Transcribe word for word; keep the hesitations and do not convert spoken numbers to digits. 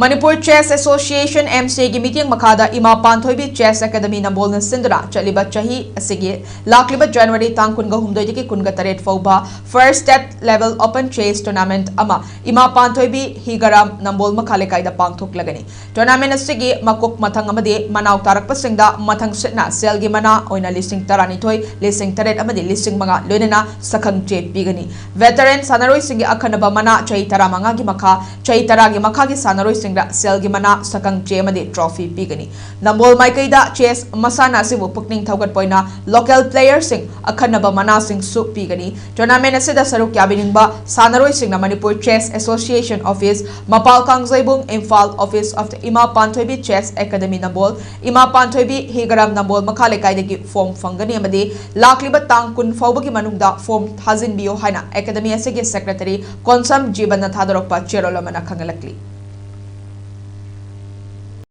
Manipur Chess Association, MCA ꯒꯤ ꯃꯤꯠꯌꯦꯡ ꯃꯈꯥꯗ ꯏꯃꯥ ꯄꯥꯟꯊꯣꯏꯕꯤ Chess Academy ꯅꯝꯕꯣꯜꯅ ꯁꯤꯟꯗꯨꯅ ꯆꯠꯂꯤꯕ ꯆꯍꯤ ꯑꯁꯤꯒꯤ ꯂꯥꯛꯂꯤꯕ January ꯇꯥꯡ ꯀꯨꯟꯒ ꯍꯨꯝꯗꯣꯏꯗꯒꯤ ꯀꯨꯟꯒ ꯇꯔꯦꯠ ꯐꯥꯎꯕ First State Level Open Chess Tournament ꯑꯃ ꯏꯃꯥ ꯄꯥꯟꯊꯣꯏꯕꯤ ꯍꯤꯒꯔꯥꯝ ꯅꯝꯕꯣꯜ ꯃꯈꯥ ꯂꯩꯀꯥꯏꯗ ꯄꯥꯡꯊꯣꯛꯂꯒꯅꯤ꯫ Tournament ꯑꯁꯤꯒꯤ ꯃꯀꯣꯛ ꯃꯊꯪ ꯑꯃꯗꯤ ꯃꯅꯥꯎ ꯇꯥꯔꯛꯄꯁꯤꯡꯗ ꯃꯊꯪ ꯁꯤꯠꯅ ꯁꯦꯜꯒꯤ ꯃꯅꯥ ꯑꯣꯏꯅ ꯂꯤꯁꯤꯡ ꯇꯔꯥꯅꯤꯊꯣꯏ, ꯂꯤꯁꯤꯡ ꯇꯔꯦꯠ ꯑꯃꯗꯤ ꯂꯤꯁꯤꯡ ꯃꯉꯥ ꯂꯣꯏꯅꯅ ꯁꯛꯈꯪ ꯆꯦ ꯄꯤꯒꯅꯤ꯫ Veteran ꯁꯥꯟꯅꯔꯣꯏꯁꯤꯡꯒꯤ ꯑꯈꯟꯅꯕ ꯃꯅꯥ ꯆꯍꯤ ꯇꯔꯥꯃꯉꯥꯒꯤ ꯃꯈꯥ, ꯆꯍꯤ ꯇꯔꯥꯒꯤ ꯃꯈꯥꯒꯤ ꯁꯥꯟꯅꯔꯣꯏꯁꯤꯡꯗ ꯁꯦꯜꯒꯤ ꯃꯅꯥ, ꯁꯛꯈꯪ ꯆꯦ ꯑꯃꯗꯤ trophy ꯄꯤꯒꯅꯤ꯫ ꯅꯝꯕꯣꯜ ꯃꯥꯏꯀꯩꯗ chess ꯃꯁꯥꯟꯅ ꯑꯁꯤꯕꯨ ꯄꯨꯛꯅꯤꯡ ꯊꯧꯒꯠꯄ ꯑꯣꯏꯅ local playerꯁꯤꯡ ꯑꯈꯟꯅꯕ ꯃꯅꯥꯁꯤꯡꯁꯨ ꯄꯤꯒꯅꯤ꯫ Tournament ꯑꯁꯤꯗ ꯁꯔꯨꯛ ꯌꯥꯕꯤꯅꯤꯡꯕ ꯁꯥꯟꯅꯔꯣꯏꯁꯤꯡꯅ Manipur Chess Association Office, ꯃꯄꯥꯜ ꯀꯥꯡꯖꯩꯕꯨꯡ, Imphal, Office of the ꯏꯃꯥ ꯄꯥꯟꯊꯣꯏꯕꯤ Chess Academy ꯅꯝꯕꯣꯜ, ꯏꯃꯥ ꯄꯥꯟꯊꯣꯏꯕꯤ ꯍꯤꯒꯔꯥꯝ ꯅꯝꯕꯣꯜ ꯃꯈꯥ ꯂꯩꯀꯥꯏꯗꯒꯤ form ꯐꯪꯒꯅꯤ ꯑꯃꯗꯤ ꯂꯥꯛꯂꯤꯕ ꯇꯥꯡ ꯀꯨꯟ ꯐꯥꯎꯕꯒꯤ ꯃꯅꯨꯡꯗ form ꯊꯥꯖꯤꯟꯕꯤꯌꯨ ꯍꯥꯏꯅ Academy ꯑꯁꯤꯒꯤ Secretary ꯀꯣꯟꯁꯝ ꯖꯤꯕꯟꯅ ꯊꯥꯗꯣꯔꯛꯄ ꯆꯦꯔꯣꯜ ꯑꯃꯅ ꯈꯪꯍꯜꯂꯛꯂꯤ꯫